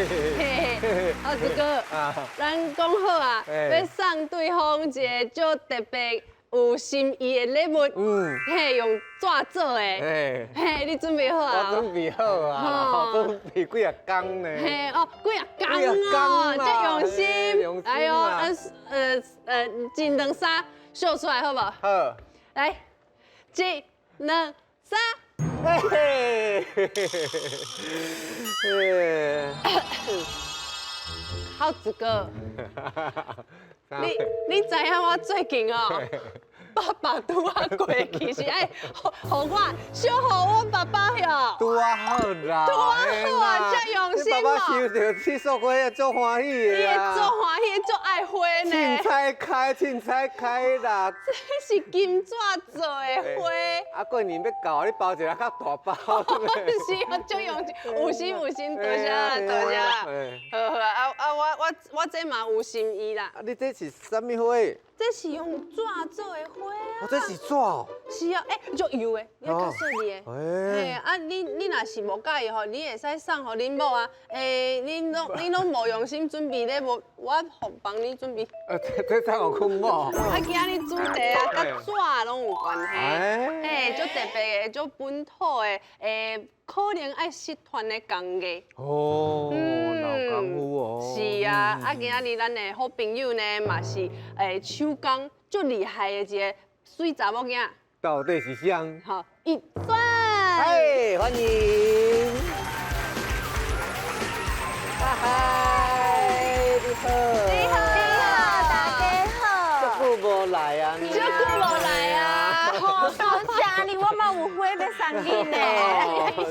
嘿，啊，這個，咱講好啊，欲送對方一个足特別有心意的禮物，嘿，用紙做的，嘿，你準備好啊？我準備好啊，準備幾若工呢。嘿哦，幾若工哦，這用心。哎呦，一兩三，秀出來好無？好。來，一、兩、三。嘿嘿嘿嘿。好一個。你知影我最近哦，爸爸拄仔過去是愛予我小予我爸爸哟。拄仔好啦，拄仔好啊，遮用心哦。爸爸收著這束花，足歡喜的啊。伊會足歡喜，足愛花呢。凊彩開，凊彩開啦。這是金紙做的花。啊，過年欲到，你包一个較大包。是啊，足用心，有心有心，多謝啦，多謝啦。好好啊啊，我這嘛有心意啦。啊，你這是啥物花？這是用紙做的花啊！哦，這是紙哦。是啊，欸，足幼的，你較細膩的。嘿，啊，你若是無佮意吼，你會使送予恁某啊。欸，恁攏無用心準備禮物，我幫你準備。這送予阮某。啊，今仔日主題啊，佮紙攏有關係。嘿，足特別的，足本土的，欸，可能愛失傳的工藝。哦，老功夫哦。是啊，啊，今仔日咱的好朋友呢，嘛是欸手工足厲害的一個媠查某囝。到底是誰？好，一轉。嘿，歡迎。嗨，你好。你好，你好，大家好。足久無來啊！足久無來啊！多謝你，我嘛有花欲送你呢。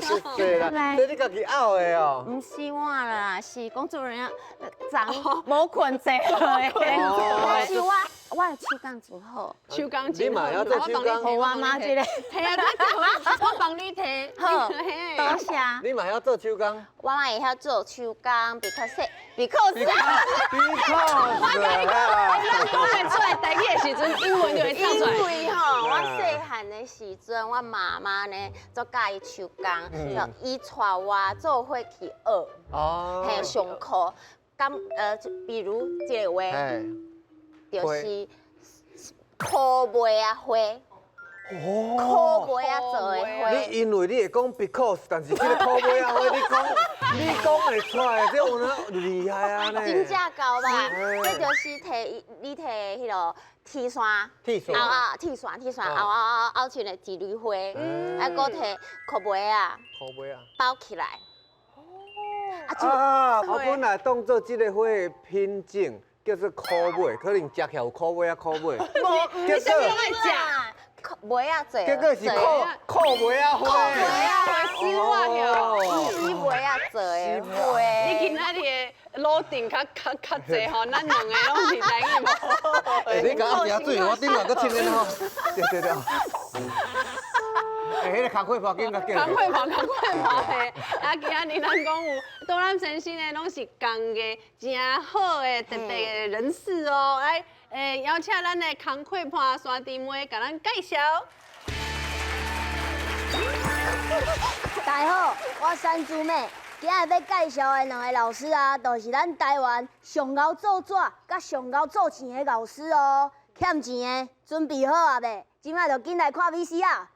謝謝啦，這你家己拗的哦？毋是我啦，是工作人員昨無睏坐的。但是我的手工真好，手工真好。你嘛要做手工？我媽這個。嘿啊，我幫你提。好，多謝。你嘛曉做手工？我嘛會曉做手工，because。 because。我共你講，咱講袂出來台語的時陣，英文就會走出來。因為吼，我細漢的時陣，我媽媽呢足佮意手工，就伊帶我做伙去學，嘿，上課。咁比如這個話，就是箍麥仔花，箍麥仔做的花。你因為你會講 because，但是這個箍麥仔花，你講會出來，這有哪厲害啊呢？真正𠢕吧？這就是提你提彼个鐵線，拗拗鐵線鐵線拗拗拗拗成的一縷花，啊，閣提箍麥仔，箍麥仔包起來。啊！我本來當做這個花的品種叫做苦尾，可能食起來有苦尾仔苦尾。無，結果愛食麥仔做。結果是苦麥仔花。苦麥仔花絲襪哟。絲麥仔做的花。你今仔日的卤定較濟吼，咱兩个攏是台語無。欸，你共我加水，我頂下閣穿的吼。對對對。欸，彼個工課破緊較緊。工課破，工課破嘿。啊，今仔日咱講有杜咱先生呢，攏是工藝誠好的特別的人士哦。來，欸，邀請咱的工課伴山弟妹共咱介紹。大家好，我山豬妹，今日欲介紹的兩个老師啊，就是咱台灣上𠢕做紙、佮上𠢕做錢的老師哦。欠錢的準備好啊未？這擺就緊來看 VCR。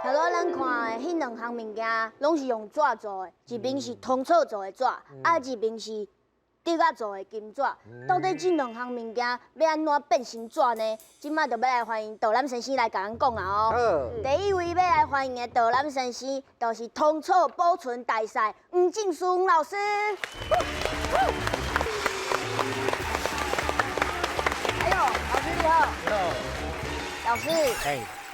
頭拄咱看的彼兩項物件，攏是用紙做的，一邊是糖醋做的紙，啊一邊是竹仔做的金纸。到底這兩項物件欲按怎變成紙呢？這擺就欲來歡迎導覽先生來共咱講啊哦。第一位欲來歡迎的導覽先生，就是通草保存大賽黃正書黃老師。哎呦，老師你好。老師，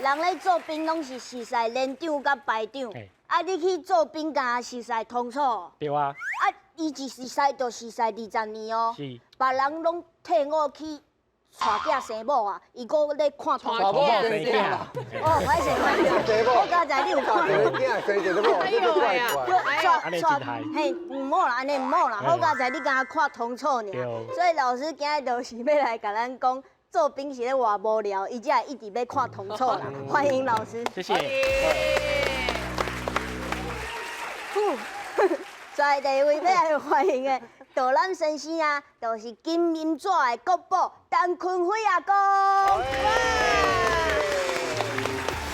人咧做兵攏是熟似連長佮排長，啊，你去做兵敢熟似通草？對啊。啊，伊一熟似就熟似20年哦。是。別人攏退伍去娶囝生某啊，伊閣咧看通草。娶某生囝。哦，歹勢歹勢，我剛才你有看。一個囝生一個某，這個怪怪。娶嘿，毋好啦，按呢毋好啦。好佳哉你敢若看通草爾，所以老師今日就是欲來共咱講。做兵是咧偌無聊，伊才會一直欲看通草啦。歡迎老師，謝謝。再來第二位欲來歡迎的導覽先生啊，就是金銀紙的國寶陳坤輝阿公。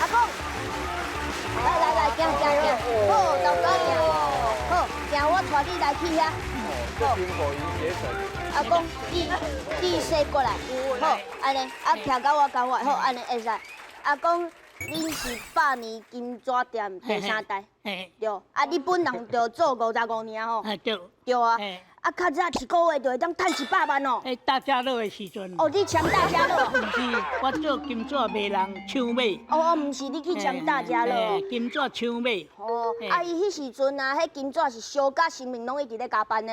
阿公，來來來，行行行，好，豆家行，好，行，我帶你來去遐。好。阿公，你你踅過來，好，按呢，啊，徛到我仝我，好，按呢會使。阿公，恁是百年金紙店第三代，對，啊，你本人就做55年吼，對，對啊，啊，較早一個月就會當趁100萬哦。欸，大家樂的時陣。哦，你簽大家樂？毋是，我做金紙賣人搶買。哦，毋是，你去簽大家樂。金紙搶買。哦，啊，伊彼時陣啊，彼金紙是燒甲生命攏一直咧加班呢。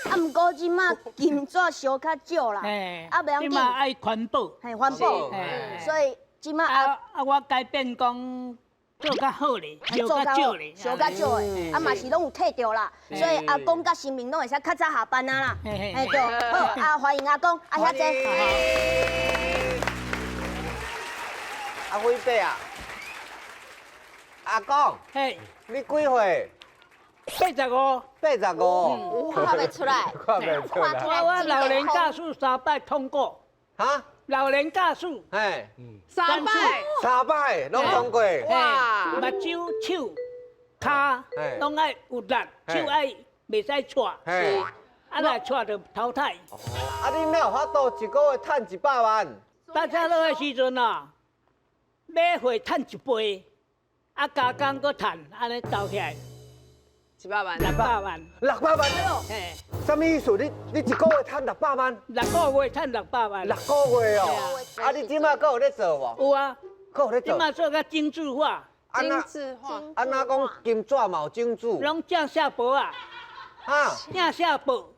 啊，毋過這馬金紙燒較少啦。啊，袂要緊。這馬愛環保。嘿，環保。所以這馬啊啊，我改變講做較好咧，燒較少咧，燒較少的，啊嘛是攏有退著啦。所以阿公佮生命攏會使較早下班啊啦。嘿對，好，啊歡迎阿公，啊遐濟。阿輝伯啊，阿公，嘿，你幾歲？85。85。看袂出來。看袂出來。我老年駕駛3擺通過。哈？老年駕駛。嘿。三擺。三擺攏通過。哇！目睭、手、跤攏愛有力，手愛袂使掣。是。啊，若掣就淘汰。啊，你哪有法度一個月趁100萬？大家樂的時陣啊，買貨趁一倍，啊加工閣趁，按呢投起來。100萬。600萬。600萬。嘿。啥物意思？你一個月趁600萬？ 6個月趁600萬。6個月哦。啊，你這馬閣有咧做無？有啊。閣有咧做。這馬做較精緻化。精緻化。啊，若講金紙嘛有精緻。攏正下薄啊。哈。正下薄。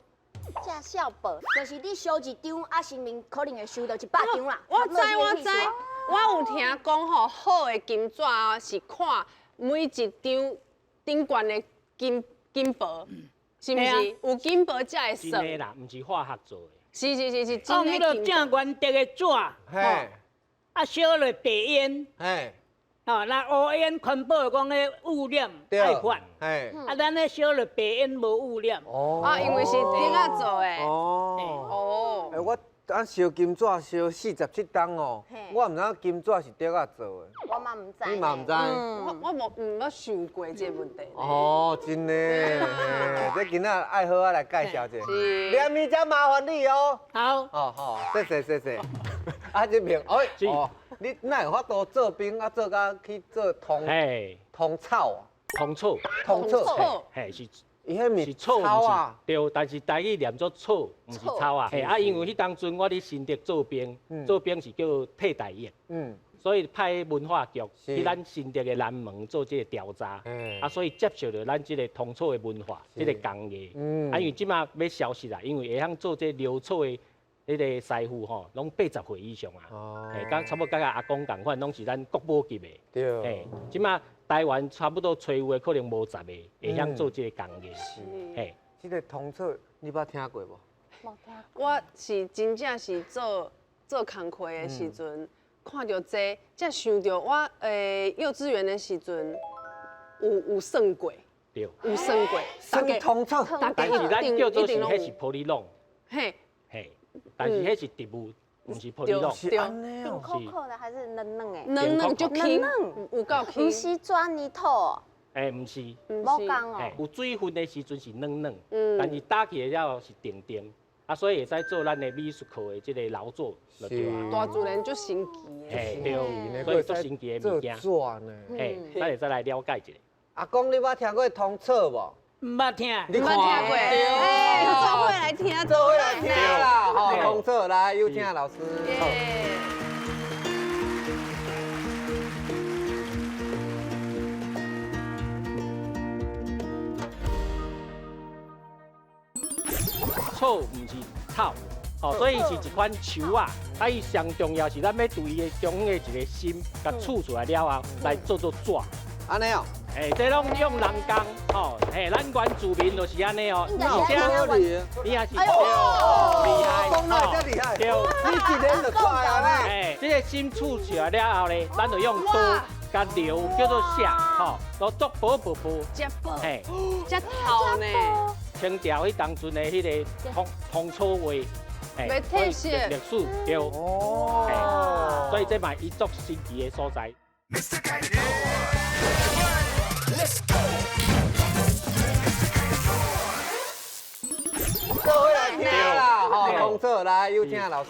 正下薄，就是你燒一張，啊，神明可能會收到100張啦。我知我知，我有聽講吼，好的金紙啊是看每一張頂懸的金箔，是毋是？有金箔才會算。真的啦，毋是化學做的。是是是是，真的。講彼个正原竹的紙，嘿，啊燒落白煙，嘿，哦，那烏煙環保講彼污染愛罰，嘿，啊，咱彼燒落白煙無污染。哦，啊，因為是竹仔做的。哦，哦。欸，我咱燒金紙燒47冬哦，我毋知影金紙是竹仔做的。我嘛毋知。你嘛毋知？我無毋捌想過這個問題。哦，真的，這囡仔愛好仔來介紹者。是。連咪才麻煩你哦。好。哦好，謝謝謝謝。啊這邊，哎，哦，你哪有法度做兵啊？做甲去做通通草啊？通草。通草。嘿，是。伊彼是草啊，對，但是台語念做草，毋是草啊。嘿，啊，因為彼當陣我佇新竹做兵，做兵是叫替代役，所以派文化局去咱新竹的南門做這個調查，啊，所以接受著咱這個通草的文化，這個工藝。啊，因為這馬欲消失啦，因為會曉做這繚草的彼個師傅吼，攏80歲以上啊，嘿，佮差不多佮阿公仝款，攏是咱國寶級的。對。嘿，這馬。台灣差不多揣有的可能無10個會曉做這個工藝。是，嘿，這個通草你捌聽過無？無聽過。我是真正是做工課的時陣，看著這，才想著我幼稚園的時陣有算過，對，有算過。算通草，但是咱叫做是彼是玻璃籠。嘿，嘿，但是彼是植物。毋是玻璃籠，是按呢哦，硬扣扣的還是軟軟的？軟軟就輕，有夠輕。毋是磚泥土。欸，毋是，無仝哦。有水分的時陣是軟軟，但是打起來了後是定定，啊，所以會使做咱的美術課的這個勞作就對啊。大自然足神奇的，嘿，對，所以足神奇的物件。做紙呢？嘿，咱會使來了解一下。阿公，你捌聽過通草無？毋捌聽。你看，毋捌聽過。欸，做伙來聽，做伙來聽啦，吼，通草來，有請老師。草毋是草，吼，所以是一款樹仔。啊，伊上重要是咱欲對伊的中央的一个心，共取出來了後，來做做紙。按呢哦。欸，這攏用人工，吼，嘿，咱原住民就是按呢哦。你也是，哎呦，厲害，講得遮厲害，對，你一个就出來按呢。欸，這个心取出來了後咧，咱就用刀共撩，叫做寫，吼，都足薄薄薄。遮薄，嘿，遮透呢。清朝彼當陣的彼个通草畫，袂褪色，歷史對，哦，所以這嘛伊足神奇的所在。做伙來聽啦，吼，通草來，有請老師。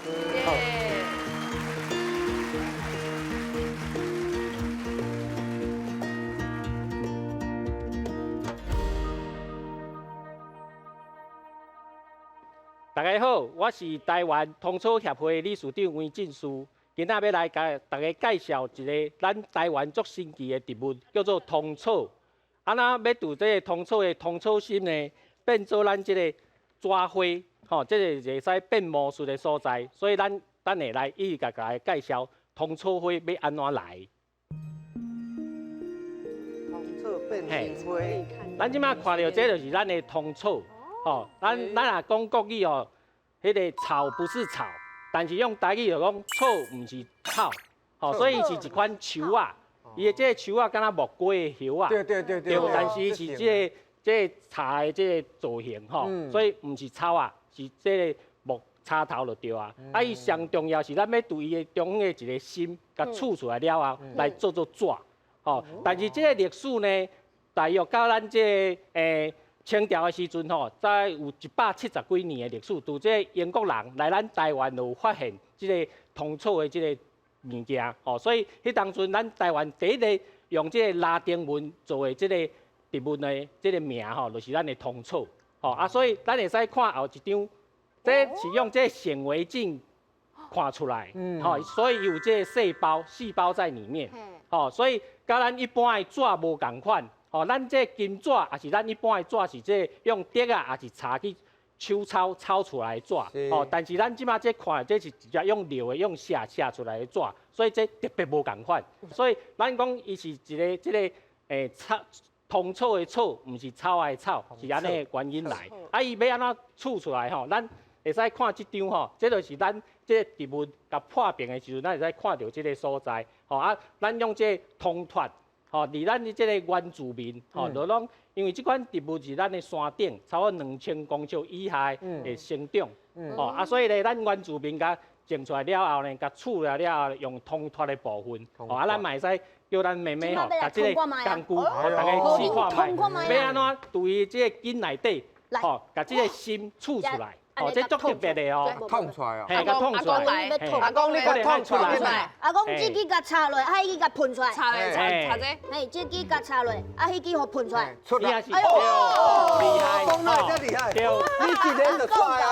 大家好，我是台灣通草協會理事長黃進書，今仔欲來共大家介紹一个咱台灣足神奇的植物，叫做通草。啊，若欲佇這个通草的通草心呢，變做咱這個紙花，吼，這个會使變魔術的所在。所以咱等下來一一共大家介紹通草花欲按怎來。通草變花，咱這擺看著這就是咱的通草。吼，咱若講國語哦，彼个草不是草，但是用台語就講草毋是草，吼，所以是一款樹仔，伊的這个樹仔敢若木瓜的葉仔，對對對對，但是是這个茶的這个造型吼，所以毋是草仔，是這个木插頭就對啊。啊，伊上重要是咱欲對伊的中央的一个心，共取出來了後，來做做紙，吼。但是這个歷史呢，大約到咱這个清朝的時陣吼，才有170幾年的歷史。拄這英國人來咱台灣有發現這个通草的這个物件，吼，所以彼當陣咱台灣第一个用這个拉丁文做的這个植物的這个名吼，就是咱的通草，吼啊，所以咱會使看後一張，這是用這个顯微鏡看出來，吼，所以有這个細胞，細胞在裡面，吼，所以佮咱一般的紙無仝款。吼，咱這金紙，抑是咱一般的紙，是這用竹仔，抑是柴去手抄抄出來的紙。吼，但是咱這擺這看，這是直接用料的，用寫寫出來的紙，所以這特別無仝款。所以咱講伊是一个這个草通草的草，毋是草仔的草，是按呢的原因來。啊，伊欲按怎取出來吼？咱會使看這張吼，這就是咱這个植物共破病的時陣，咱會使看著這个所在。吼啊，咱用這个通脫。吼，佇咱的這个原住民，吼，就攏因為這款植物是咱的山頂，差不多2000公尺以下的生長，吼啊，所以咧，咱原住民共種出來了後呢，共處理了後，用通脫的部分，吼啊，咱嘛會使叫咱妹妹吼，共這个工具，予大家試看覓，欲按怎對伊這个根內底，吼，共這个心取出來。哦，這足特別的哦，燙出來哦，嘿，共燙出來，阿公你共燙出來，阿公這支共插落，啊，彼支共噴出來，插咧插插這，嘿，這支共插落，啊，彼支予噴出來，出來，哎呦，厲害，阿公哪會遮厲害？你一个就出來啊？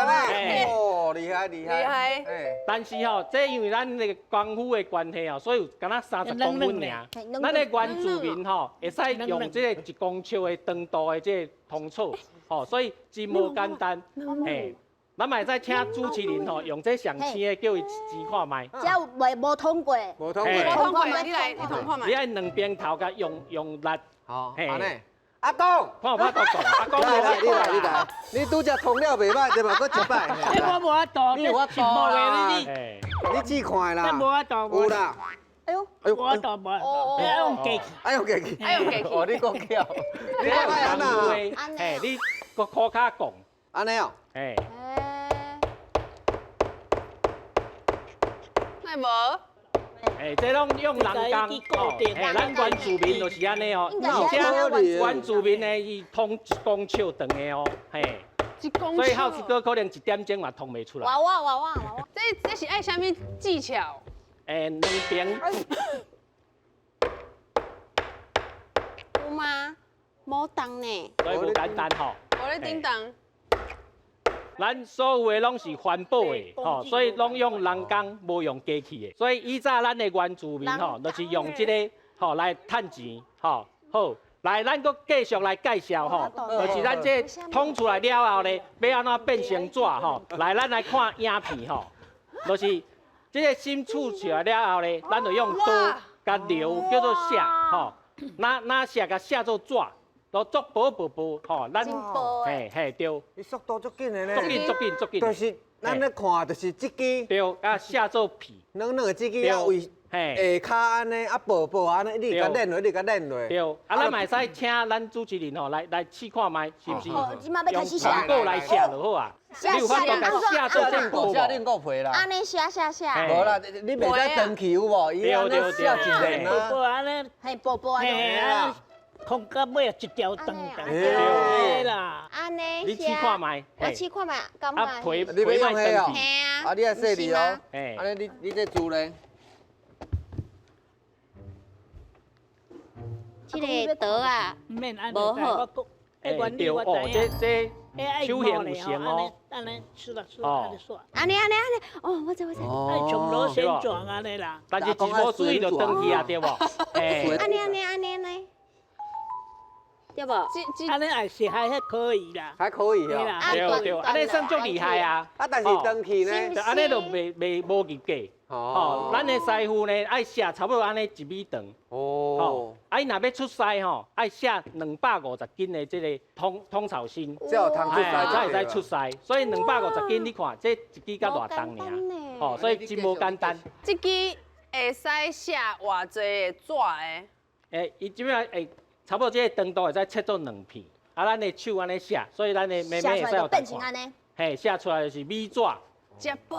哦，厲害厲害，厲害。但是吼，這因為咱那個功夫的關係哦，所以有敢若30公分爾。咱的原住民吼，會使用這个1公尺的長度的這个通草，吼，所以真無簡單，嘿。咱嘛會使請主持人吼，用這上青的叫伊試看覓。這袂無通過。無通過。無通過，你來，你通看覓。你愛兩邊頭共用用力。好，按呢。阿公，看有法度講。阿公，來來，你來你來。你拄則通了袂歹，對吧？閣一擺。欸，我無法度，你有法度啦。你試看啦。這無法度。有啦。哎呦，哎呦，無法度，無法度。愛用機器。愛用機器。愛用機器。哦，你閣巧。你愛按怎？嘿，你閣箍跤講。按呢哦。嘿。那無？哎，這攏用人工，哦，嘿，咱原住民就是按呢哦，而且原住民呢，伊通一公尺長的哦，嘿，所以孝子哥可能一點鐘嘛通袂出來。娃娃娃娃娃娃，這是愛啥物技巧？哎，兩邊。有嗎？無動呢。所以無簡單吼。無咧叮當。咱所有的攏是環保的，吼，所以攏用人工，無用機器的。所以以早咱的原住民吼，就是用這個吼來趁錢，吼。好，來，咱閣繼續來介紹吼，就是咱這通出來了後咧，欲按怎變成紙吼？來，咱來看影片吼，就是這個芯出出來了後咧，咱就用刀共流叫做寫，吼，哪寫共寫做紙。都足薄薄薄吼，咱嘿嘿對。伊速度足緊的呢。足緊足緊足緊。就是咱咧看，就是這支。對，啊寫做皮。軟軟的這支啊，為下跤按呢，啊薄薄按呢，你共練落，你共練落。對，啊咱嘛會使請咱主持人吼來試看覓，是毋是？哦，這馬欲開始寫。用布來寫就好啊。你有法度共寫做這布無？寫恁個皮啦。按呢寫寫寫。無啦，你袂使斷去有無？伊按呢寫一連啊。薄薄按呢。嘿，薄薄按呢。空到尾一條長長。對啦。按呢你試看覓。我試看覓，感覺。啊皮你欲用彼哦？嘿啊。啊，你愛細膩哦。按呢你這煮咧。這個刀啊，無好。欸對哦，這手型有成哦。按呢，哦，按呢按呢按呢，哦，我知我知。愛從螺旋狀按呢啦。但是一無注意就斷去啊，對無？按呢按呢按呢呢。對無？按呢還是還可以啦。還可以哦。對對，按呢算足厲害啊。啊，但是斷去呢？按呢就袂袂無入價。哦，咱的師傅呢，愛寫差不多按呢一米長。哦。啊，伊若欲出師吼，愛寫250斤的這個通草芯。才有通出師，才會使出師。所以250斤，你看這一支才偌重爾。哦，所以真無簡單。這支會使寫偌濟的紙的？欸，伊這擺會差不多這個長度會使切做兩片。啊，咱的手按呢寫，所以咱的妹妹會使有變成按呢。嘿，寫出來就是米紙。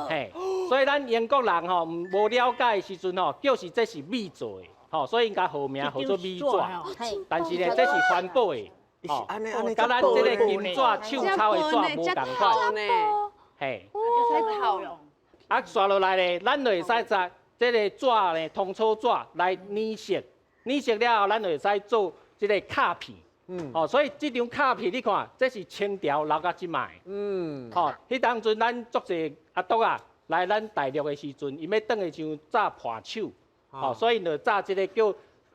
嘿，所以咱英國人吼無了解的時陣吼，就是這是米做的，吼，所以𪜶共號名號做米紙。但是呢，這是環保的，吼，佮咱這個金紙、手抄的紙無仝款。嘿，啊，紲落來咧，咱就會使將這個紙呢，通草紙來染色，染色了後，咱就會使做這個卡片。哦，所以這張卡片你看，這是清朝留到這擺。吼，彼當陣咱足濟阿篤仔來咱大陸的時陣，伊欲轉的時陣紮伴手，吼，所以就紮這個叫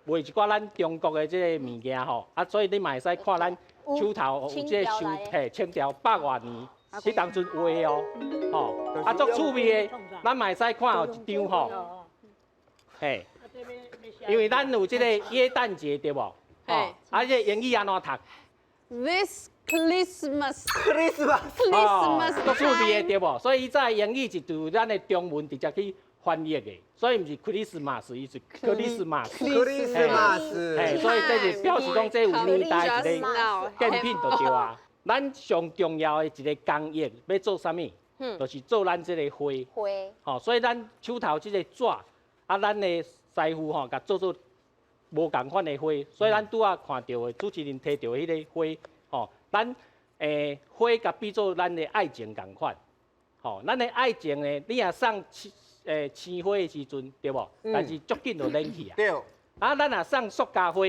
賣一寡咱中國的這個物件吼。啊，所以你嘛會使看咱手頭有這個繡，嘿，清朝百外年，彼當陣畫的哦，吼，啊，足趣味的，咱嘛會使看有一張吼，嘿，因為咱有這個耶誕節對無？哦，啊，這英語按怎讀？This Christmas。 Christmas。 Christmas。足趣味的對無？所以伊早英語是對咱的中文直接去翻譯的，所以毋是 Christmas，伊是 Christmas。 Christmas。嘿，所以這是表示講這有年代一個贋品就對啊。咱上重要的一個工藝欲做啥物？就是做咱這個花。花。吼，所以咱手頭這個紙，啊，咱的師傅吼，共做做。無仝款的花，所以咱拄仔看著的主持人提著的彼个花，吼，咱花共比做咱的愛情仝款，吼，咱的愛情呢，你若送鮮花的時陣，對無？但是足緊就冷去啊。對。啊，咱若送塑膠花，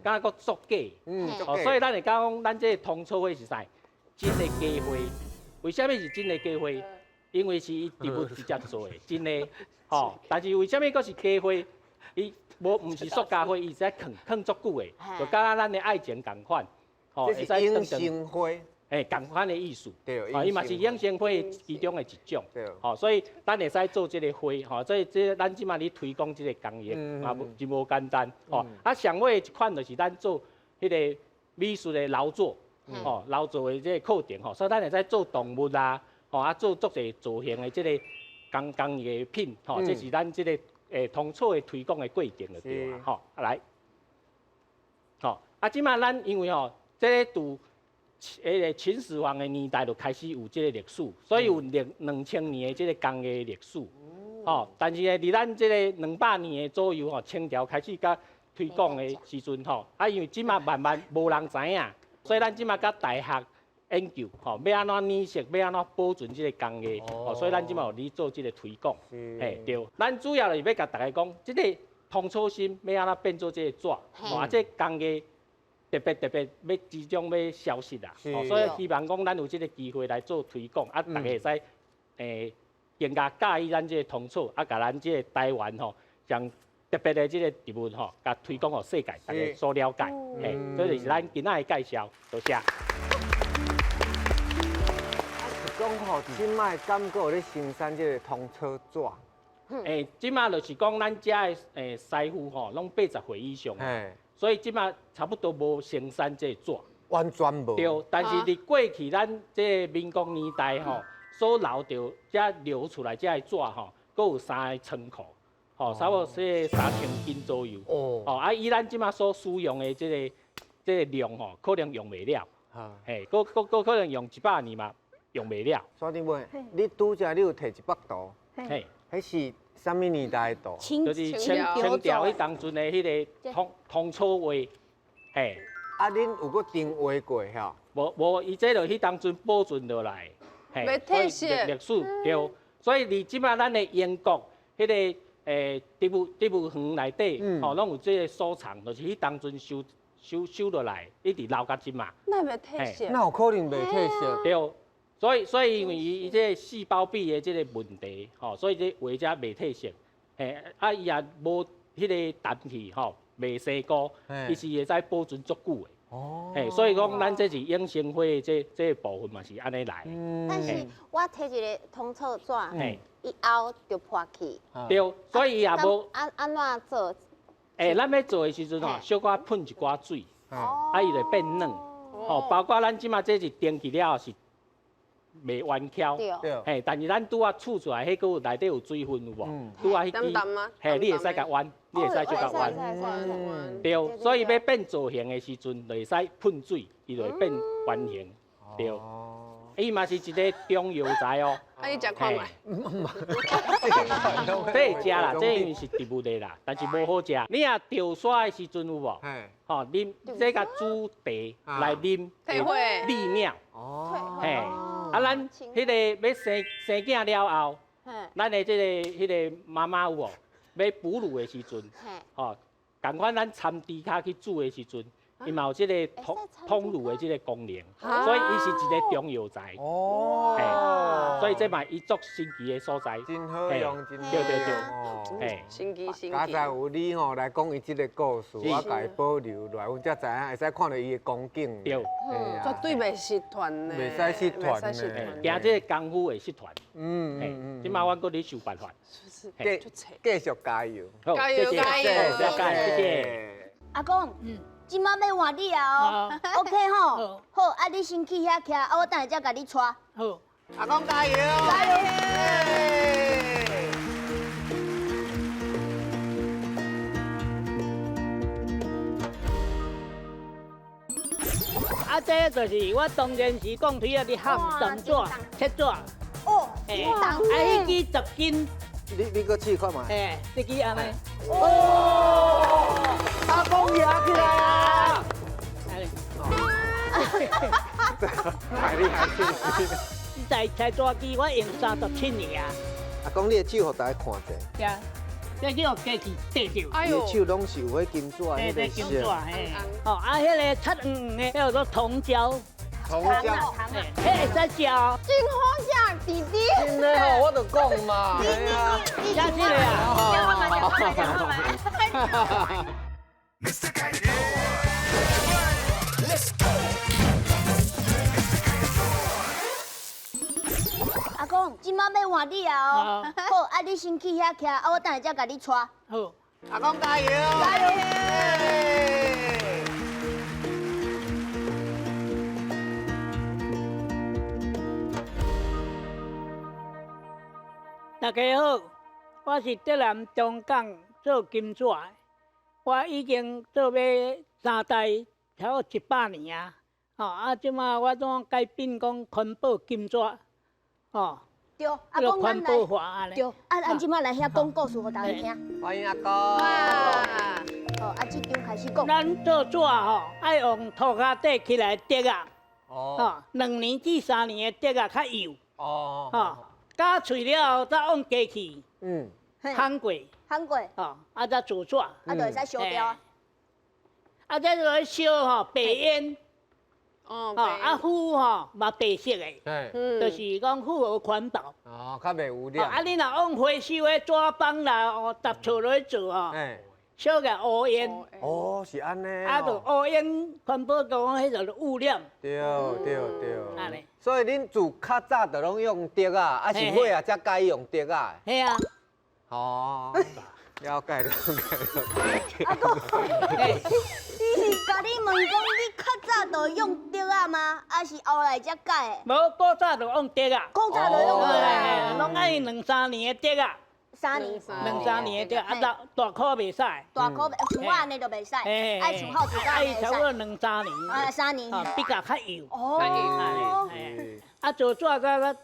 敢若閣足假。哦，所以咱會講，咱這個通草花是啥？真的假花。為啥物是真的假花？因為是伊植物直接做的，真的。吼，但是為啥物閣是假花？伊無，毋是塑膠花，伊是愛囥囥足久的，就敢若咱的愛情仝款，吼，這是永生花，嘿，仝款的意思，對，伊嘛是永生花其中的一種，吼，所以咱會使做這個花，吼，所以這咱這馬咧推廣這個工藝，嘛真無簡單，吼，啊，上尾一款就是咱做彼個美術的勞作，吼，勞作的這個課程，吼，所以咱會使做動物啊，吼，啊，做足濟造型的這個工藝品，吼，這是咱這個。欸，通草的推廣的過程就對啊，吼，來，吼，啊，這馬咱因為吼，這個佇彼個秦始皇的年代就開始有這個歷史，所以有2000年的這個工藝歷史。吼，但是呢，佇咱這个200年的左右吼，清朝開始佮推廣的時陣吼，啊，因為這馬慢慢無人知影，所以咱這馬佮大學研究吼，欲按怎染色，欲按怎保存這个工藝，吼，所以咱這馬有咧做這个推廣，嘿，對。咱主要就是欲共大家講，這个通草心欲按怎變做這个紙，吼，啊，這个工藝特別特別欲即將欲消失啦，所以希望講咱有這个機會來做推廣，啊，大家會使更加佮意咱這个通草，啊，共咱這个台灣吼，上特別的這个植物吼，共推廣予世界，大家所了解。嘿，這就是咱今仔的介紹，多謝。講吼，這擺敢閣有咧生產這个通草紙？欸，這擺就是講咱遮的師傅吼，攏80歲以上，所以這擺差不多無生產這个紙。完全無。對，但是佇過去咱這个民國年代吼，所留著遮流出來遮个紙吼，閣有三个倉庫，吼，差不多這3000斤左右。哦。啊，以咱這擺所使用的這个量吼，可能用袂了。嘿，閣可能用100年嘛，用袂了。山頂尾，你拄才你有提一幅圖，嘿，彼是啥物年代的圖？就是清朝彼當陣的彼个通草畫，嘿。啊，恁有閣重畫過吼？無無，伊這就彼當陣保存落來，嘿，所以歷史對。所以佇這擺咱的英國彼个植物園內底，吼，攏有這个收藏，就是彼當陣收落來，一直留到這馬。那袂褪色？哪有可能袂褪色？對。所以因為伊這个細胞壁的這个問題，吼，所以這畫才袂褪色。嘿，啊，伊也無彼个氮氣，吼，袂生菇，伊是會使保存足久的。哦。嘿，所以講咱這是永生花的這部分嘛是按呢來。但是我提一个通草紙，以後就破去。對，所以伊也無。按怎做？欸，咱欲做的時陣吼，小可噴一寡水，啊，伊就變軟。吼，包括咱這馬這是蒸起了後是袂彎翹，嘿，但是咱拄仔取出來，彼閣有內底有水分有無？拄仔彼支，嘿，你會使共彎，你會使小可彎，對，所以欲變造型的時陣，就會使噴水，伊就會變圓形，對。伊嘛是一个中藥材哦。啊，你食看覓？這會食啦，這因為是植物的啦，但是無好食。你若著沙的時陣有無？吼，啉這共煮茶來啉，會利尿。哦。嘿，啊，咱彼个欲生囝了後，咱的這個彼个媽媽有無？欲哺乳的時陣，吼，仝款咱摻豬跤去煮的時陣。伊嘛有這个通乳的這个功能，所以伊是一个中藥材。哦，所以這嘛伊足神奇的所在。真好用，真好用。對對對，嘿，神奇神奇。佳哉有你吼來講伊這个故事，我共伊保留落來，阮才知影會使看著伊的光景。對，絕對袂失傳呢。袂使失傳呢。驚這个功夫會失傳。嗯嗯。這馬阮閣咧想辦法。繼續加油。加油加油，謝謝。阿公。這馬欲換你啊哦，OK 吼，好，啊你先去遐徛，啊我等下才共你帶。好，阿公加油！加油！啊，這就是我當年時講推啊，佇烘糖紙、切紙。哦，啊，彼支10斤。你閣試看覓？嘿，這支按呢。哦，阿公贏起來啊！太厲害！這台切紙機我用37年啊。阿公，你的手予大家看者。對啊，這叫機器對著。你的手攏是有彼金紙，彼个金紙嘿。哦，啊，彼个漆黄黄的叫做藤椒。藤椒，彼会使食。真好食，弟弟。真的吼，我就讲嘛。食这个啊。阿公，這馬欲換你啊哦，好，啊你先去遐徛，啊我等下才共你帶。好，阿公加油！加油！大家好，我是浙南中港做金紙的，我已經做欲3代，超過100年啊。吼啊，這馬我怎改變講環保金紙，吼。著對，阿公咱來，對，啊，咱這擺來遐講故事予大家聽。歡迎阿公。好，啊，這張開始講。咱做紙吼，愛用塗跤底起來竹仔。哦。2年至3年的竹仔較幼。哦。吼，咬喙了後，再往機器。嗯。烘過。烘過。哦，啊，才做紙。啊，就會使燒掉啊。啊，這落去燒吼，白煙。哦，啊，氟吼嘛白色的，就是講符合環保。哦，較袂污染。啊，你若往回收的紙板啦，哦，雜草落去做吼，燒個烏煙。哦，是按呢。啊，就烏煙，環保局講彼就是污染。對對對。所以恁自較早就攏用竹仔，啊是尾仔才改用竹仔。嘿啊。哦。了解了解。阿公，伊是共你問講，你較早就用竹仔嗎？還是後來才改的？無，古早就用竹仔。古早就用竹仔。攏愛兩三年的竹仔。三年。兩三年的竹仔，啊大大箍袂使。大箍像我按呢就袂使，愛像好子愛差不多兩三年。啊，三年。比較較幼。哦。啊，做紙了了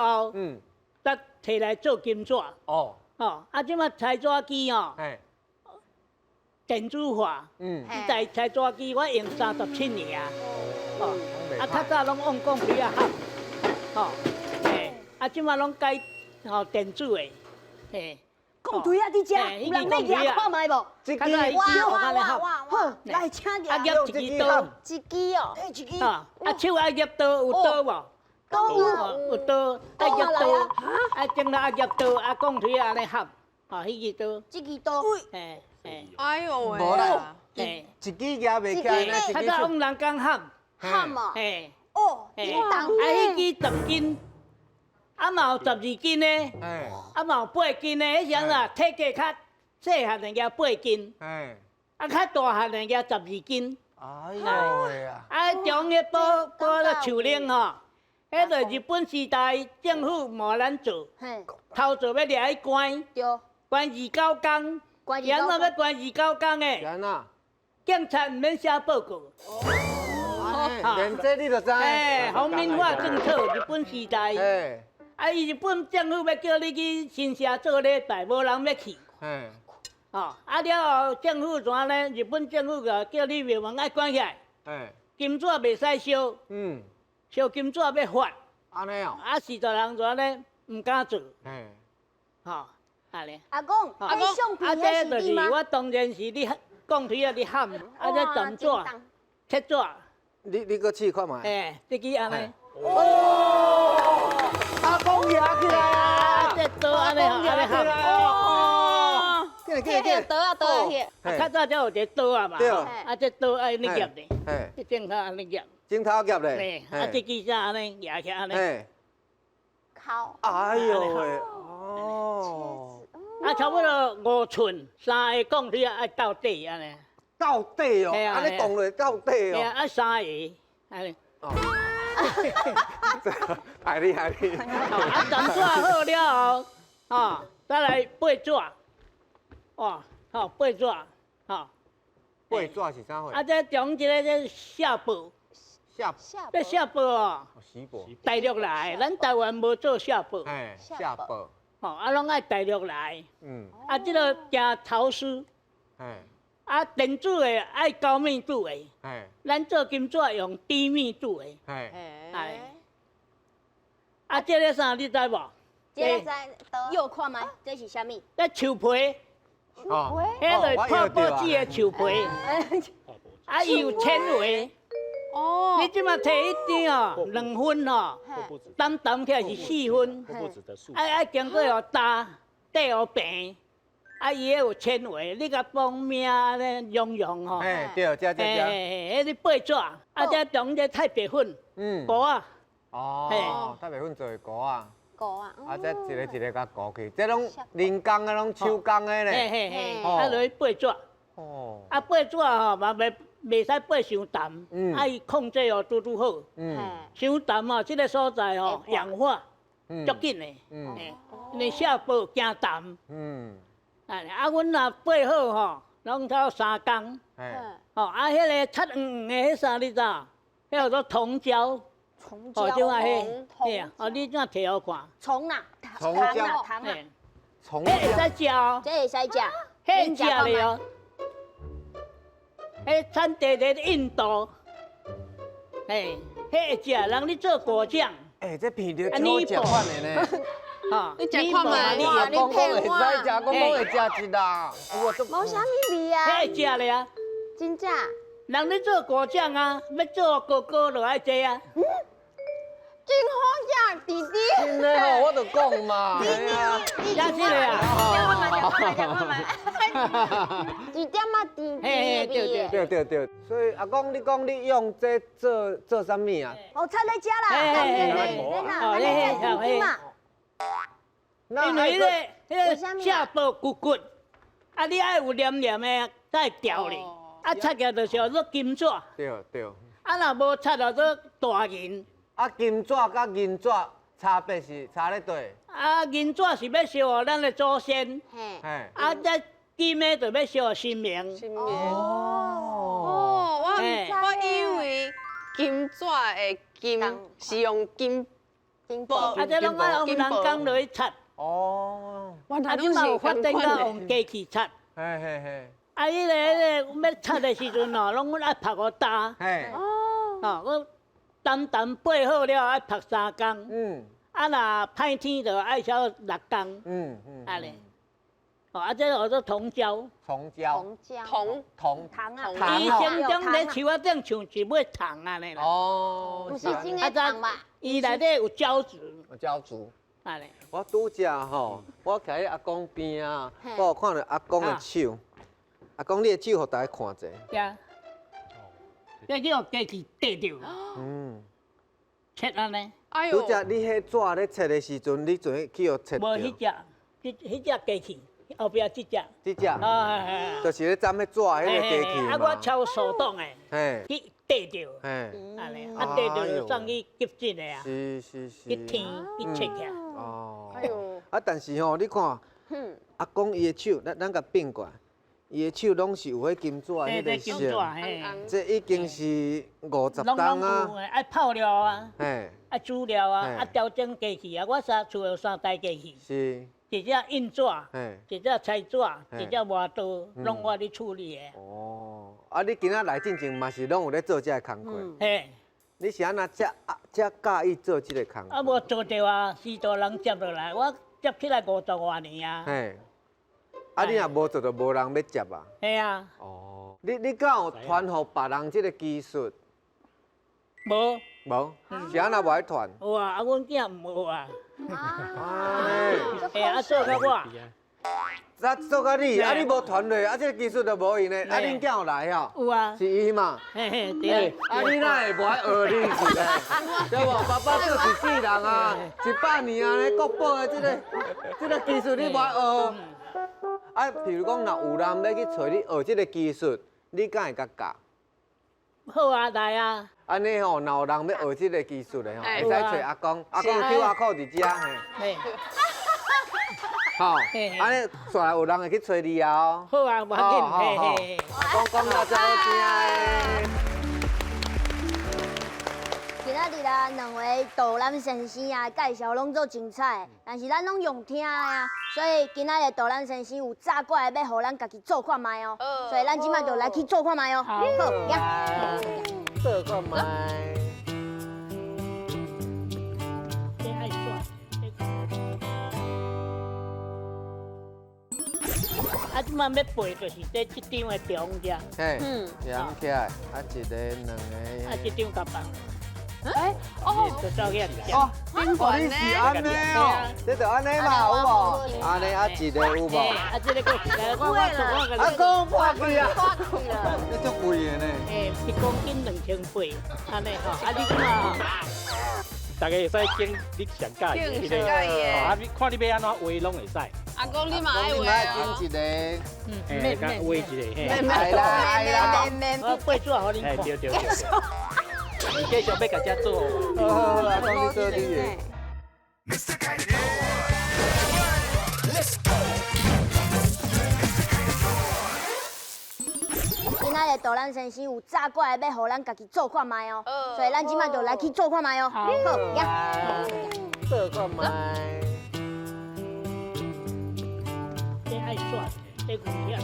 後，才提來做金紙。哦。哦，啊，這擺裁紙機哦，電子化，這台裁紙機我用37年啊，哦，啊，較早攏用鋼錘仔焊，哦，嘿，啊，這擺攏改吼電子的，嘿，鋼錘仔佇遮，有人欲舉看覓無？這支，哇哇哇哇，好，來請舉。啊，舉一支刀，一支哦，一支，啊，手愛舉刀，有刀無？刀有刀，愛舉刀，啊，整了愛舉刀，啊，鋼錘按呢合，啊，彼支刀，這支刀，嘿，嘿，哎喲喂，無啦，一支舉袂起來，較早用人工焊，焊哦，嘿，哦，啊，彼支10斤，啊嘛有12斤的，啊嘛有8斤的，彼時陣啊，體格較細漢的舉8斤，啊較大漢的舉12斤，哎喲喂啊，啊，將彼保保咧樹奶吼。彼个日本時代政府無咱做，偷做欲掠去關，關29工，是按怎欲關29工的？警察毋免寫報告。連這你都知？哎，皇民化政策，日本時代。啊，伊日本政府欲叫你去神社做禮拜，無人欲去。哦，啊了後政府怎呢？日本政府就叫你廟門愛關起來。金紙袂使燒。燒金紙欲罰，按呢哦，啊是大人怎呢？毋敢做，吼，按呢。阿公，阿公，啊這就是我當然是你鋼錘仔咧焊，啊這斷紙、切紙。你閣試看覓？哎，這支按呢。哦，阿公舉起來啊！這刀按呢，按呢焊。哦，過來過來過來。刀啊刀啊！啊，較早才有一个刀啊嘛。對。啊，這刀愛按呢夾咧。這正頭按呢夾。鏡頭夾咧，啊，這支才按呢舉起按呢，烤。哎喲喂，哦，啊，差不多5寸，3个鋼錘愛鬥底按呢。鬥底哦，按呢動落鬥底哦。啊，3个，按呢。哦。太厲害了。啊，斷紙好了後，啊，再來背紙，哇，好背紙，好。背紙是啥貨？啊，這中一个這下薄。這錫箔哦，大陸來，咱台灣無做錫箔。哎，錫箔。哦，啊，攏愛大陸來。嗯。啊，這個驚潮濕。哎。啊，電子的愛高密度的。哎。咱做金紙用低密度的。哎。哎。啊，這個啥你知無？這個知。又看覓？這是啥物？這樹皮。樹皮。彼个破報紙的樹皮。啊，伊有纖維。哦，你這馬提一張哦，2分哦，澹澹起來是4分，愛經過哦打底予平，啊伊彼有纖維，你共綁命按呢用用吼。哎，對，這這這。哎，彼個背紙，啊這中這太白粉，糊仔。哦，太白粉做的糊仔。糊仔。啊，這一个一个共糊去，這攏人工的，攏手工的咧。嘿嘿嘿，啊落去背紙。哦。啊背紙吼嘛袂。袂使背傷澹，愛控制哦，拄拄好。傷澹哦，這个所在哦，氧化足緊的。因為錫箔驚澹。啊，阮若背好吼，攏差3工。哦，啊，彼个漆黃黃的彼啥你知？彼叫做桐膠。虫胶。哦，这啊彼，对啊，哦，你怎提予看？虫啊，虫胶，糖啊，虫。彼会使食哦，这会使食，彼食咧哦。彼产地伫印度，嘿，彼会食，人咧做果酱。欸，这片着超食款的呢。啊，你食看觅？你阿公讲会使食，讲讲会食一啦。无啥物味啊。彼会食咧啊。真正。人咧做果酱啊，欲做糕糕就爱这啊。真好食，弟弟。真的吼，我就讲嘛。你食这个啊。一点仔甜甜的味。对对对。所以阿公，你讲你用这做做啥物啊？哦，插咧食啦。哦，你你嘛。因为彼个下薄骨骨，啊，你爱有黏黏的才会调咧。啊，插起来就是叫做金纸。对对。啊，若无插就做大银。啊，金纸佮银纸差别是差咧佗？啊，银纸是欲烧予咱的祖先。嘿。啊，这金的就欲烧予神明。神明。哦。我以为金纸的金是用金金箔。啊，这拢爱用人工落去擦。哦。啊，这嘛有发展到用机器擦。嘿嘿嘿。啊，彼个彼个欲擦的时阵哦，拢阮爱曝予焦。嘿。哦。哦，我澹澹背好了，爱曝3工。嗯。啊，若歹天就爱烧6工。嗯嗯。按呢。哦，啊，这叫做虫胶。虫胶。虫胶。铜铜糖啊。伊生长咧树仔顶像一尾虫按呢啦。哦。毋是真的虫吧？伊内底有胶质。有胶质。按呢。我拄则吼，我徛喺阿公边啊，我有看著阿公的手。阿公，你的手予大家看一下。对啊。这叫机器缀著。嗯。切按呢。哎呦。拄则你彼纸咧切的时阵，你怎去予切著？无彼只，彼只机器，后壁这只。这只。啊。就是咧斩彼纸彼个机器啊，我超手动的。嘿。去缀著。嘿。按呢，啊缀著就送去急诊的啊。是是是。去天去切起来。哦。哎呦。啊，但是吼，你看，阿公伊的手，咱共变过来。伊的手拢是有彼金纸彼个色，这已经是50冬啊！爱泡料啊，爱煮料啊，啊调整机器啊。我厝有3台机器，是，一只印纸，一只裁纸，一只磨刀，拢我咧处理的。哦，啊，你今仔来进前嘛是拢有咧做这个工课？嘿，你是按怎才佮意做这个工课？啊，无做著啊，序大人接落来，我接起来50外年啊。嘿。啊！你若无做，就无人欲接啊。嘿啊。哦。你敢有传予别人这个技术？无。无。是按怎无爱传？有啊，啊，阮囝毋学啊。哎。嘿啊，做甲我。啊，做甲你，啊，你无传落，啊，这个技术就无用咧。啊，恁囝有来哦？有啊。是伊嘛？嘿嘿，对。啊，你哪会无爱学你是咧？对无？爸爸做一世人啊，100年啊，咧国宝的这个技术你无爱学？啊，譬如讲，若有人欲去揣你学这个技术，你敢会共教？好啊，来啊。按呢吼，若有人欲学这个技术的吼，会使揣阿公，阿公 QR code 伫遮嘿。好，按呢，煞来有人会去揣你啊。好啊，无要紧，嘿嘿。阿公讲到真好听的。今仔日啊，两位导览先生啊，介绍拢足精彩，但是咱拢用听的啊，所以今仔日导览先生有炸过来欲予咱家己做看觅哦，所以咱这摆就来去做看觅哦。好，行。做看觅。啊，这摆欲背就是这这张的中遮。嘿，扬起来，啊，一个、两个。啊，这张甲放。哎，哦，哦，你是按呢哦，这就按呢嘛，有无？按呢啊，一个有无？啊，这个阁一个，我我阿公破开啊，破开了，这足贵的呢。哎，1公斤2800，按呢吼，啊你看，大家会使拣你上喜欢的，上喜欢的，啊，你看你欲按怎画拢会使。阿公你嘛爱画啊？拣一个，嗯，甲画一个，嘿，来啦来啦，我背纸予恁看。对对对。你继续欲共遮做。好好好，阿公你做你的。今仔咱的導覽先生有炸過來欲予咱家己做看覓哦，所以咱這擺就來去做看覓哦。好，來做看覓。這愛刷，這危險。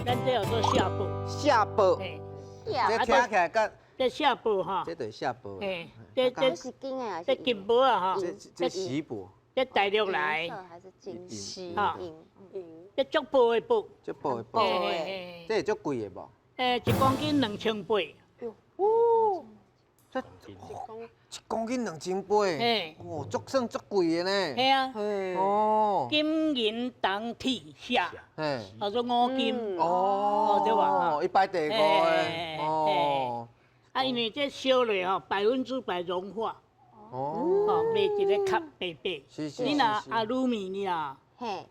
咱這叫做下布。下布。這聽起來佮。這下布哈。這就是下布。嘿，這這是金的這金箔啊哈。這錫箔。這大陸來。還是金錫銀。這足薄的布。足薄的布。這會足貴的無？一公斤2800。哦。這一公斤2800。哦，足算足貴的呢。嘿啊。哦。金銀銅鐵錫。叫做五金。哦。對吧？一擺第五的。哦。啊，因為這燒落吼，100%融化。哦。袂一个殼白白。是是。你若阿魯米你若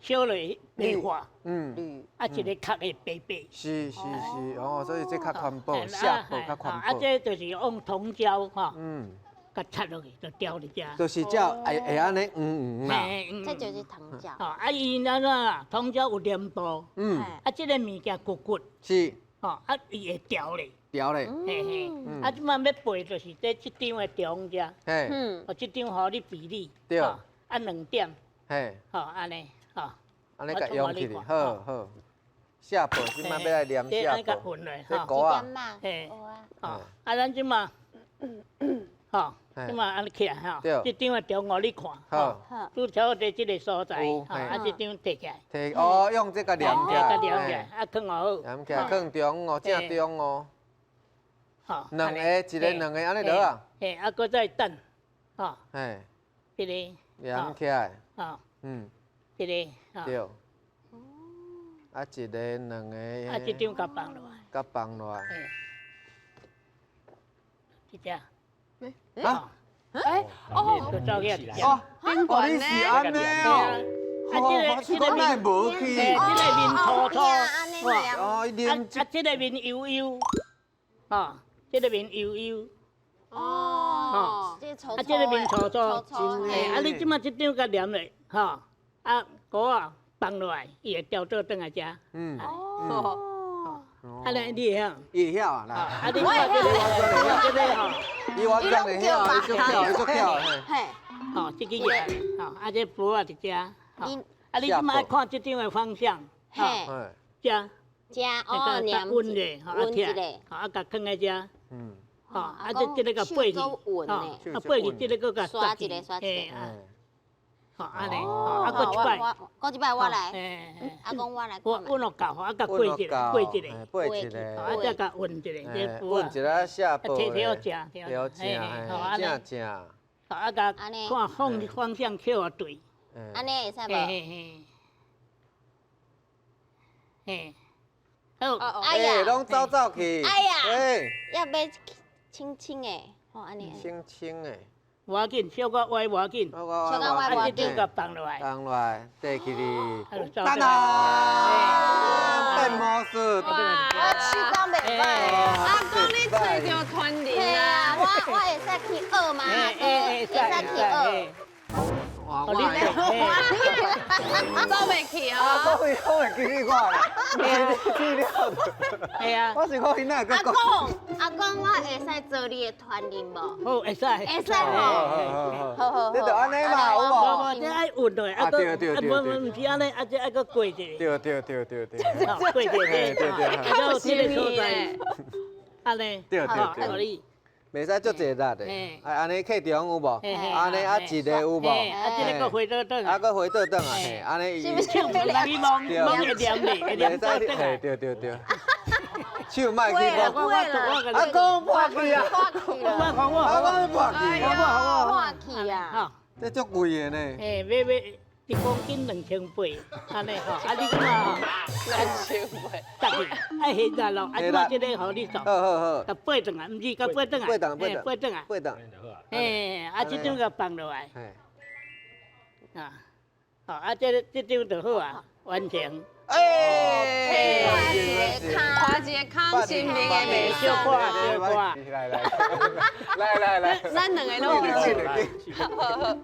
燒落袂化。嗯。啊，一个殼會白白。是是是，哦，所以這較環保，錫箔較環保。啊，這就是用糖膠吼。嗯。共插落去就吊佇遮。就是這會會按呢黃黃啦。這就是糖膠。哦，啊，伊按怎啦？糖膠有黏度。嗯。啊，這個物件骨骨。是。哦，啊，伊會掉咧。掉咧。嘿嘿。啊，這擺欲背就是這這張的中遮。嘿。哦，這張予你比例。對。啊，2點。嘿。好，按呢，吼。按呢共用起來，好好。錫箔，這擺欲來黏錫箔。這糊仔。嘿。哦，啊，咱這擺。吼，這擺按呢起來吼，這張的中予你看，吼，拄巧佇這個所在，吼，啊，這張提起來，提哦，用這個黏起來，黏起來，啊，囥好，黏起來，囥中哦，正中哦，吼，兩個，一個兩個，按呢就啊，嘿，啊，閣再等，吼，嘿，這個，黏起來，吼，嗯，這個，對，啊，一個兩個，啊，這張共放落來，共放落來，這隻。啊！哎，哦，就走起來。哦，哦，你是按呢哦。啊，這個這個面，無去。這個面粗粗，哦，啊，這個面幼幼，啊，這個面幼幼。哦，啊，這個面粗粗，啊，你這擺這張共黏落，吼，啊，糊仔放落來，伊會掉倒轉來食。嗯。哦。啊，你你會曉？伊會曉啊，來。啊，你看這個，這個吼，伊完全會曉，伊足巧，伊足巧。嘿。吼，這個嘢，吼，啊，這箔仔佇遮，吼，啊，你這擺愛看這張的方向，嘿，遮，遮，哦，黏，穩咧，吼，啊，拆，吼，啊，共囥佇遮，嗯，吼，啊，這這个共背去，吼，啊，背去，這个閣共刷一个，刷一個。吼，按呢，啊，閣一擺，閣一擺我來，阿公我來，我阮有教，啊，共过一个，过一个，过一个，啊，再共混一个，这混一个下箔，摕摕好食，摕好食，正正。啊，共看方方向捡对。按呢会使无？嘿嘿嘿。好。哎呀，攏走走去。哎呀，要欲清清的，吼，按呢。清清的。無要緊，小可歪無要緊，小可歪無啊，這張共放落來，放落來，缀起哩，等啊，變魔術，哇，我手工袂歹，阿公你揣著傳人啊，我會使去學嗎？會使去學。哇，我走袂去哦。阿公伊拢會記你我啦，你記了。係啊。我是講伊哪會阿公，阿公，我會使做你的傳人無？好，會使。會使吼。好好好。你就按呢嘛，有無？無無，這愛穩落，啊，閣啊，無無，毋是按呢，啊，這愛閣過一下。對對對對對。過一下，對對對。啊，這個所在，按呢。對對對。袂使足濟力的，啊，按呢客中有無？按呢啊一个有無？啊，這个閣回倒轉。啊，閣回倒轉啊，嘿，按呢。是不是？你摸摸會黏咧，會黏倒轉來。對對對。手莫去摸。阿公破去啊！阿公破去。破去啊！這足貴的呢。欸，欲欲一公斤2800，按呢吼，啊你這馬2800，十去，愛現在咯，啊這馬這个予你做，好好好，共背轉來，毋是共背轉來，背轉背轉，背轉來，背轉。嘿，啊這張共放落來，啊，好，啊這這張就好啊，完成。哎，看一个空心面的袂小可小可，來來來來來，咱兩个攏有。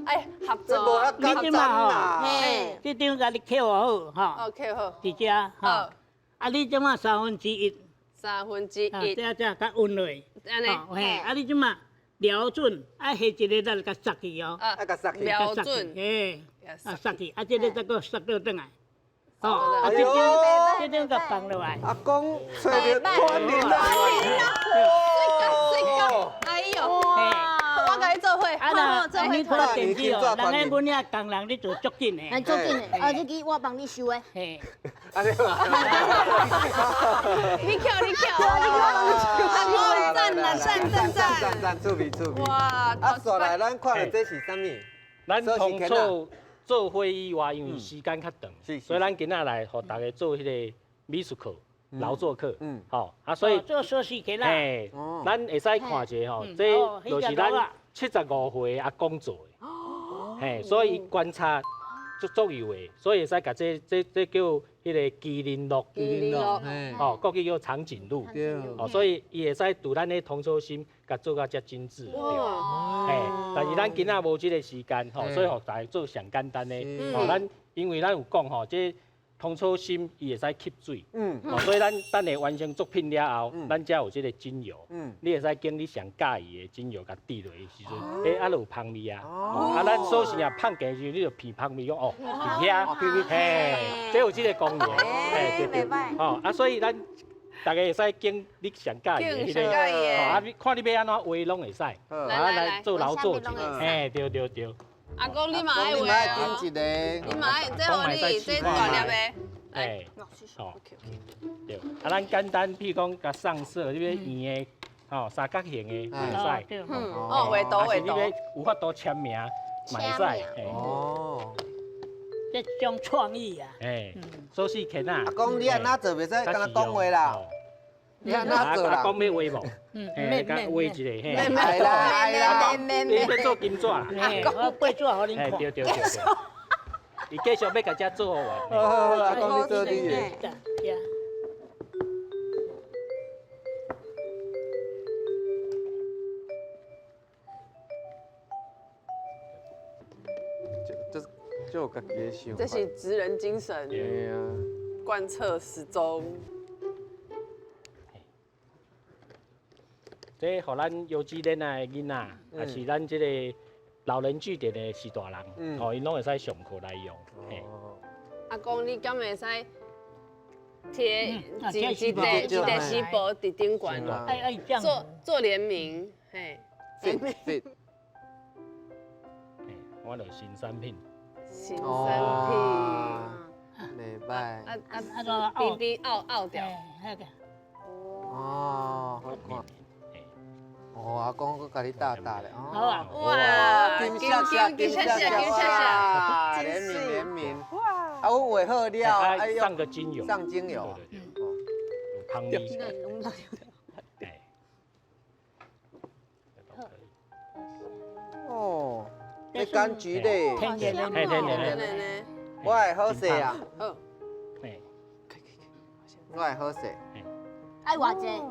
哎，合作。你這馬吼，這張共你扣好吼。哦，扣好。佇遮吼。啊，你這馬1/3。 1/3。這這較穩落。按呢。嘿，啊，你這馬瞄準，啊，下一个咱共殺去哦。啊，共殺去。瞄準。嘿，啊，殺去，啊，這个再閣殺倒轉來。哦，啊，這張這張共放落來。阿公揣著團林啦。哎呦！我共你做伙，啊啦，你看电子哦，人家阮遐工人咧做足紧的，哎，足紧的，啊，这支我帮你收的。嘿，按呢嘛。你翘，你翘，阿公赞啦，赞赞赞赞赞，趣味趣味。哇！啊，煞来咱看著这是啥物？咱通做做会以外，因为时间较长，所以咱今仔来予大家做彼个美术课。劳作课，嗯，好啊，所以做寿司课啦，嘿，咱会使看一下吼，这就是咱75岁阿公做的，嘿，所以伊观察足足有的，所以会使共这叫彼个麒麟鹿，麒麟鹿，哦，国语叫长颈鹿，哦，所以伊会使拄咱的通草心，共做甲遮精致，对，嘿，但是咱今仔无这个时间，吼，所以予大家做上简单的，吼，咱因为咱有讲吼，这。通草心伊会使吸水，嗯，所以咱等下完成作品了后，咱才有这个精油，嗯，你会使拣你上喜欢的精油，共滴落去时阵，欸，啊，就有芳味啊，啊，咱锁匙若放低时，你就闻芳味，讲哦，伫遐，嘿，这有这个功能，嘿，对对，哦，啊，所以咱大家会使拣你上喜欢的彼个，啊，你看你欲按怎画拢会使，啊，来做劳作者，嘿，对对对。阿公，你嘛爱画哦。你嘛爱，这予你，这大粒的。哎，好，对，啊，咱简单，譬如讲，共上色，你欲圆的，吼，三角形的，会使。哦，画图画图。有法度签名，嘛会使。哦。这种创意啊。哎，锁匙圈啊。阿公，你按怎做袂使敢若讲话啦？你按怎做啦？阿公欲画无？嗯，嘿，画一个，嘿。爱啦爱啦，你欲做金纸啦？我背纸予恁看。对对对对。伊继续欲共遮做予完。好好好，阿公你做你的。这这有家己的想法。这是职人精神，贯彻始终。这予咱幼稚园的囡仔，也是咱这个老人据点的序大人，吼，𪜶拢会使上课来用。阿公，你敢会使贴一块一块锡箔伫顶悬，做做联名，嘿。我就新产品。新产品。袂歹。啊啊，边边拗拗掉。哦，好看。哦，阿公阁共你搭搭咧，好啊，哇，金闪闪，金闪闪，金闪闪，联名联名。哇，啊，阮画好了，爱上个精油，上精油，对对对，有香味。哦，这柑橘类，天然的，天然的，我会好势啊，好，我会好势。爱偌济？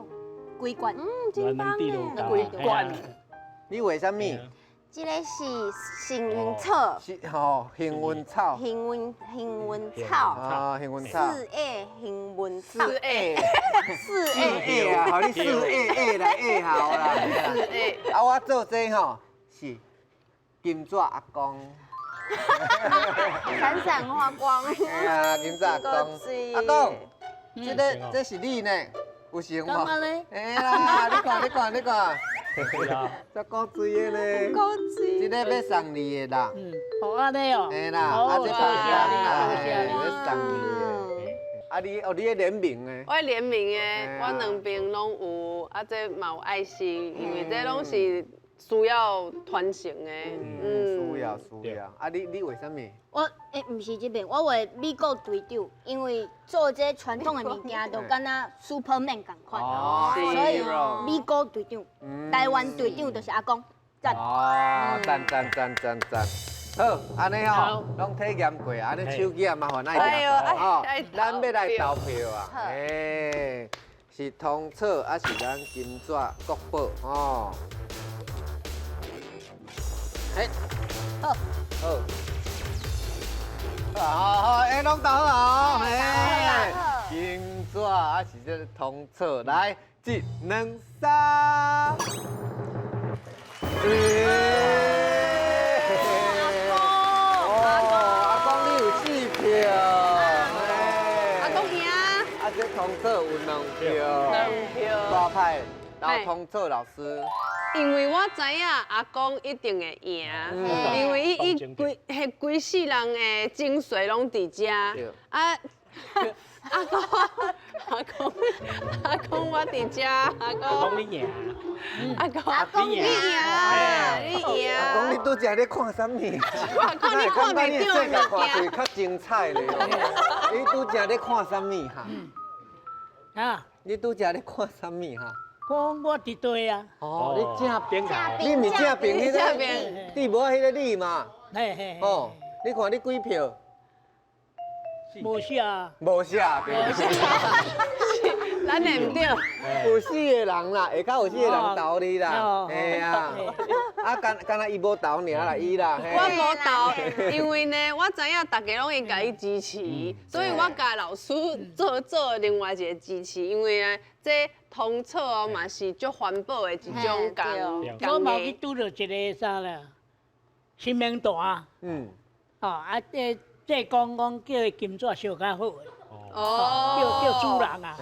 几罐？嗯，真棒耶！几罐？你画啥物？这个是幸运草。是吼，幸运草。幸运幸运草。啊，幸运草。四 A 幸运草。四 A。四 A 啊，予你四 A A 来 A 好啦。四 A。啊，我做这吼是金纸阿公。闪闪发光。哎呀，金纸阿公。阿公，这个这是你呢？有成无？哎啦，你看，你看，你看，这古水的呢，这个欲送你的啦。嗯，好按呢哦。嘿啦，啊这别人啦，欲送你的。啊你哦，你咧联名的。我联名的，我两边拢有，啊这嘛有爱心，因为这拢是需要传承的。嗯，需要需要。啊你你画啥物？我欸，毋是这边，我画美国队长，因为做这传统的物件，就敢若 Superman 仝款，所以美国队长、台湾队长就是阿公，赞。哦，赞赞赞赞赞。好，按呢吼，拢体验过，按呢手机也麻烦爱调吼，咱欲来投票啊，欸，是通草抑是咱金纸国宝吼？嘿。好。好。好好，哎，攏斗好啊！嘿，金纸啊是這个通草，來，一、兩、三。阿公，你有四票。阿公贏。啊，這通草有兩票。兩票。大派，然後通草老師。因為我知影阿公一定會贏，因為伊規彼規世人的精髓攏佇遮。啊，阿公，阿公，阿公，我佇遮，阿公。阿公你贏。阿公，阿公你贏，你贏。阿公你拄才咧看啥物？阿公你看袂著世界看水較精彩咧。你拄才咧看啥物哈？啊？你拄才咧看啥物哈？講我佇對啊！哦，你正邊，你毋是正邊彼個，你無彼個你嘛？嘿嘿。哦，你看你幾票？無寫。無寫。無寫。咱的毋對。有四個人啦，下跤有四個人投你啦。嘿啊。啊，敢若伊無投爾啦，伊啦。我無投，因為呢，我知影大家攏會共伊支持，所以我共老師做另外一個支持，因為呢，這通草哦嘛是足環保的一種工。我嘛去拄著一個啥啦，新明大。嗯。哦，啊，這講叫伊金紙燒較好的。哦。叫主人啊。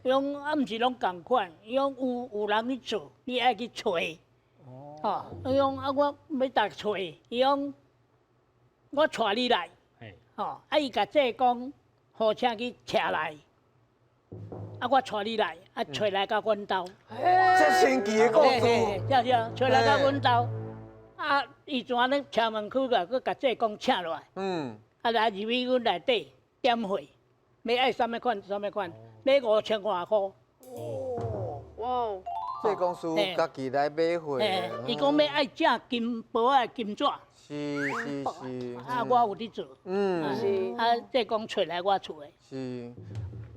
伊講啊，毋是攏仝款，伊講有人去做，你愛去揣。哦。伊講啊，我欲逐揣，伊講我帶你來。哦。啊，伊共這講，火車去車來。啊！我帶你來，啊，揣來到阮兜。這神奇的故事。對對，揣來到阮兜。啊，伊怎咧車門口個，閣共濟公請落來。嗯。啊，來入去阮內底點貨，欲愛啥物款，啥物款，買5000外箍。哦。哇。濟公司家己來買貨。伊講欲愛正金箔仔金紙。是是是。啊，我有佇做。嗯。是。啊，濟公揣來我厝的。是。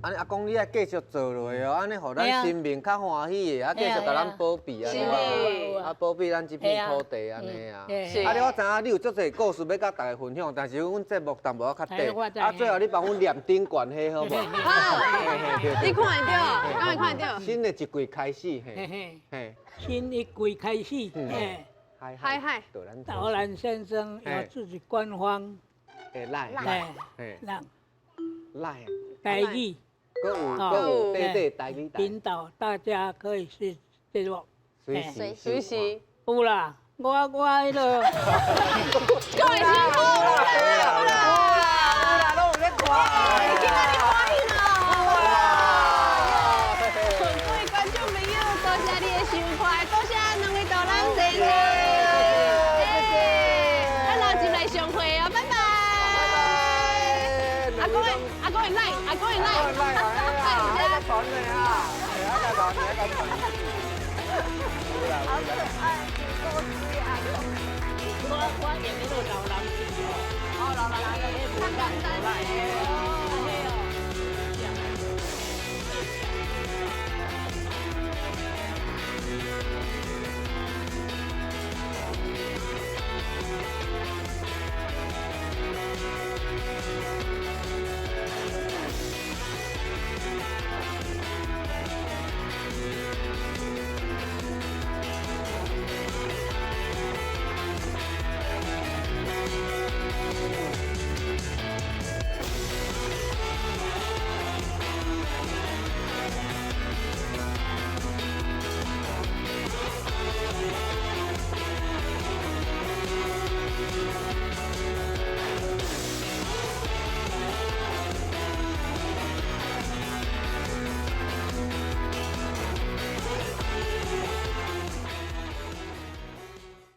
按呢阿公，你愛繼續做落去哦，按呢予咱神明較歡喜的，啊繼續共咱保庇按呢，啊保庇咱這片土地按呢啊。啊，你我知影你有足濟故事欲佮大家分享，但是阮節目淡薄仔較短，啊最後你幫阮念頂懸彼好無？好，你看會著？敢會看會著？新的一季開始，嘿，嘿，新一季開始，嘿，嗨嗨，導覽先生有自己官方，來來，來，來，台語。閣有對對台語引導大家可以去這種，隨時隨時有啦，我彼个，各位辛苦啦，有啦有啦，攏有咧看。今仔日歡喜咯！各位觀眾朋友，多謝你的收看，多謝兩位導覽先生，咱後集來相會哦，拜拜。阿公的，阿公的來，阿公的來。傳的啊，好可愛，多水阿公。我用彼个老人機哦，哦，老人機，較簡單。